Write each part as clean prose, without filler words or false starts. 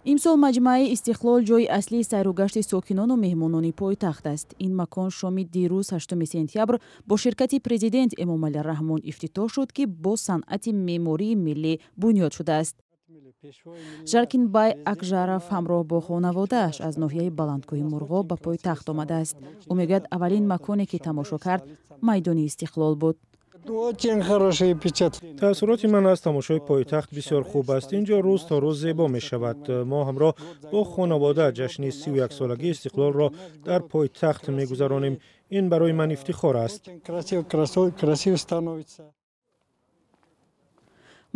Имсол маҷмааи Истиқлол ҷои аслии сайру гашти сокинону меҳмонони пойтахт аст. Ин макон шоми дирӯз, 8 сентябр, бо ширкати президент Эмомалӣ Раҳмон ифтитоҳ шуд, ки бо санъати меъмории миллӣ бунёд шудааст. Жаркинбай Акжаров ҳамроҳ бо хонаводааш аз ноҳияи Баландкӯҳи Мурғоб ба пойтахт омадааст. Ӯ мегӯяд, аввалин маконе, ки тамошо кард, майдони Истиқлол буд. Очень хорошее впечатление. Таассуроти ман аз тамошои пойтахт бисёр хуб аст. Ин ҷо рӯз то рӯз зебо мешавад. Мо ҳамроҳ бо хонавода ҷашни 31-солагии истиқлолро дар пойтахт мегузаронем. Ин барои ман ифтихор аст. Очень красиво, красиво, красиво становится.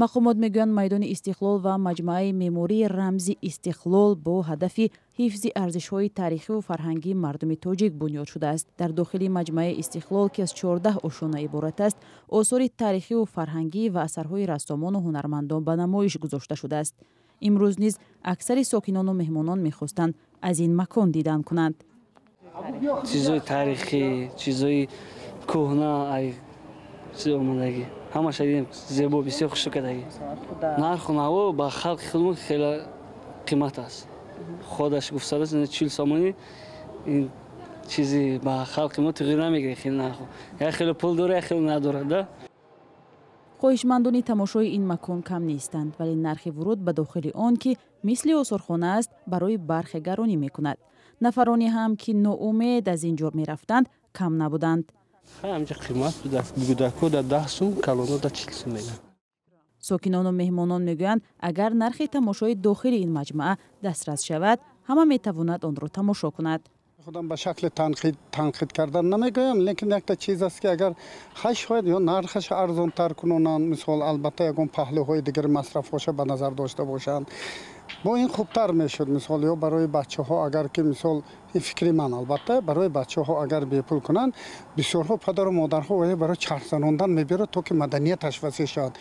Мақомот мегӯянд, майдони Истиқлол ва маҷмӯаи меъмории рамзи Истиқлол бо ҳадафи ҳифзи арзишҳои таърихиву фарҳангии мардуми тоҷик бунёд шудааст. Дар дохили маҷмӯаи Истиқлол, ки аз 14 ошёна иборат аст, осори таърихиву фарҳангӣ ва асарҳои рассомону ҳунармандон ба намоиш гузошта шудааст. Имрӯз низ аксари сокинону меҳмонон мехостанд аз ин макон дидан кунанд. Чизои таърихӣ, чизои кӯҳна, ай чиз омадагӣ, ҳамаша дидем, зебо, бисёр хушрӯ кардагӣ. Нарху наво ба халқи худмон хеле қимат аст. Худаш гуфтааст, 40 сомонӣ, ин чизи ба халқи мо туғри намегирад хеле нарху. Як хеле пул дора, як хеле надорад да. Хоҳишмандони тамошои ин макон кам нестанд, вале нархи вуруд ба дохили он, ки мисли осорхона аст, барои бархе гаронӣ мекунад. Нафароне ҳам, ки ноумед аз ин ҷо мерафтанд, кам набуданд. Ҳамҷа қимат будааст. Кӯдако да 10 сум, калоно да 40 сум мегӯянд. Сокинону меҳмонон мегӯянд, агар нархи тамошои дохили ин маҷмӯа дастрас шавад, ҳама метавонад онро тамошо кунад. Худам ба шакли танқид кардан намегӯям, лекин якта чиз аст, ки агар хай шояд ё нархаш арзонтар кунонанд, мисол, албатта, ягон паҳлӯҳои дигари масрафҳоша ба назар дошта бошанд, бо ин хубтар мешуд. Мисол, ё барои бачаҳо агар ки, мисол, ин фикри ман, албатта, барои бачаҳо агар бепул кунанд, бисёрҳо падару модарҳо барои чархзанондан мебиёрад, то ки маданияташ васеъ шавад.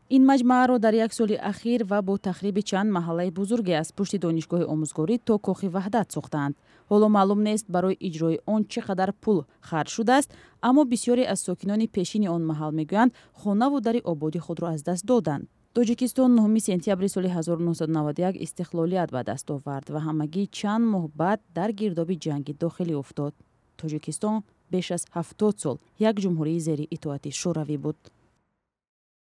Ин маҷмӯаро дар як соли ахир ва бо тахриби чанд маҳаллаи бузурге аз пушти Донишгоҳи омӯзгорӣ то Кохи Ваҳдат сохтаанд. Ҳоло маълум нест, барои иҷрои он чӣ қадар пул харҷ шудааст, аммо бисёре аз сокинони пешини он маҳал мегӯянд, хонаву дари ободи худро аз даст доданд. Тоҷикистон 9 сентябри соли 1991 истиқлолият ба даст овард ва ҳамагӣ чанд моҳ баъд дар гирдоби ҷанги дохилӣ уфтод. Тоҷикистон беш аз 70 сол як ҷумҳурии зери итоати Шӯравӣ буд.